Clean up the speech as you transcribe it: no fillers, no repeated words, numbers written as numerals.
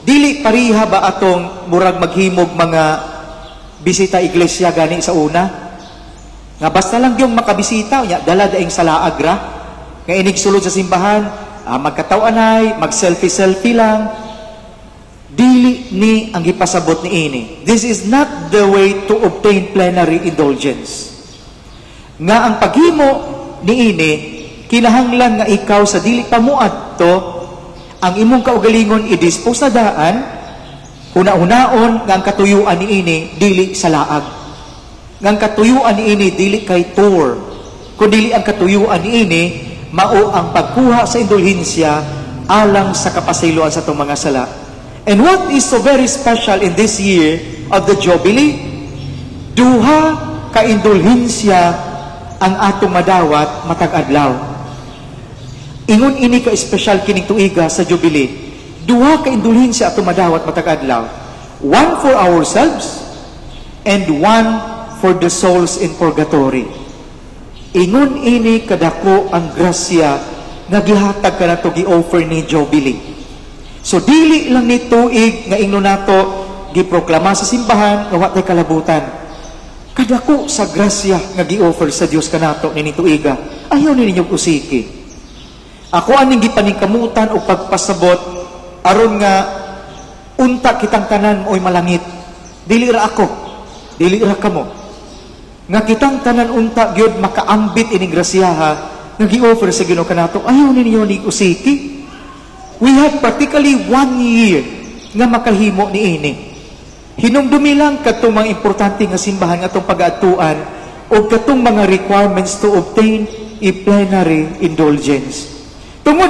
Dili pariha ba atong murag maghimog mga bisita iglesia gani sa una? Nga basta lang yung makabisita, nya dala daing sa laag ra. Nga inig sulod sa simbahan, magkataw-anay, mag-selfie-selfie lang. Dili ni ang gipasabot ni ini. This is not the way to obtain plenary indulgence. Nga ang paghimo ni ini, kinahanglan nga ikaw sa dili pa muadto, ang imong kaugalingon i-dispose na daan, huna-hunaon nga ang katuyuan ni ini dili sa laag. Nga ang katuyuan ni ini dili kay tour, kundi ang katuyuan ni ini mao ang pagkuha sa indulhensya alang sa kapasayloan sa atong mga sala. And what is so very special in this year of the Jubilee? Duha ka indulhensya ang atong madawat matag adlaw. Ingon ini ka espesyal kining tuiga sa Jubilee. Duha ka indulhensya atong madawat matag adlaw. One for ourselves and one for the souls in purgatory. Ingon ini kadako ang grasya nga gihatag kanato, gi-offer ni Jubilee. So dili lang ni tuig nga ingno nato giproklama sa simbahan nga wa tay kalabutan. Kadako sa grasya nga gi-offer sa Dios kanato nining tuiga. Ayaw ni ninyo usiki. Ako aning gipaningkamutan og pagpasabot aron nga unta kitang tanan mo'y malangit. Dili ra ako, dili ra kamo. Nga kitang tanan unta gyud makaambit ining grasyaha nga gi-offer sa Ginoo kanato. Ayaw ninyo ni usiki. We have practically one year nga makahimo ni ini. Hinumdumi lang katong mga importante nga simbahan nga atong pag-aadtuan o katong mga requirements to obtain a plenary indulgence. Tungod